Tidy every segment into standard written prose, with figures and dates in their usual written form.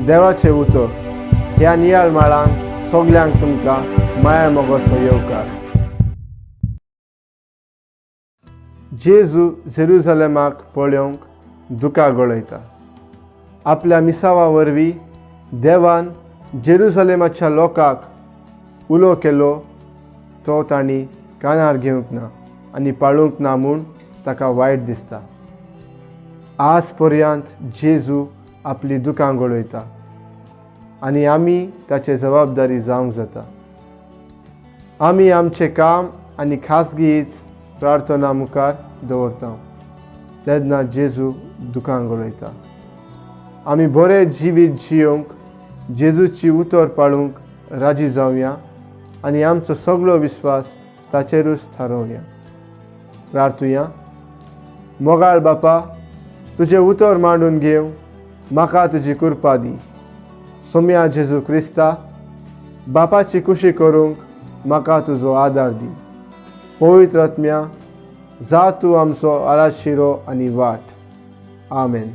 देवाचें उतर ह्या नियाळ माळांत सगल्यांक तुमकां माया मोगोसो येवकार. जेजू जेरुजलेमाक पळोवंक दुकां गळयता. आपल्या मिसावा वरवीं देवान जेरुजलेमाच्या लोकांक उलो केलो तो तांणी कानार घेवंक ना आनी पाळूंक ना म्हूण ताका वायट दिसता. आज पर्यंत जेजू आपली दुकां गळयता आनी आमी ताचे जबाबदारी जावंक जाता. आमी आमचें काम आनी खासगी प्रार्थना मुखार दवरता तेन्ना जेजू दुकां गळयता. आमी बरें जिवीत जियोवंक जेजूची उतर पाळूंक राजी जावया आनी आमचो सगळो विस्वास ताचेरूच थारोवया. प्रार्थुया. मोगाळ बापा, तुजें उतर मांडून घेवंक म्हाका तुजी कृपा दी. सोम्या जेजू क्रिस्ता, बापाची खुशी करूंक म्हाका तुजो आदार दी. पवित्र आत्म्या, जा तूं आमचो आलाशिरो आनी वाट. आमेन.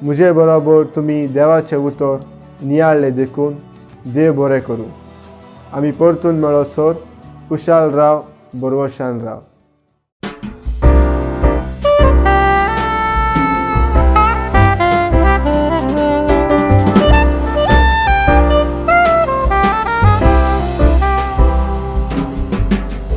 म्हजे बरोबर तुमी देवाचें उतर नियाळ्ळें देखून देव बरें करूं. आमी परतून मेळसर कुशाल राव, बरवशान राव.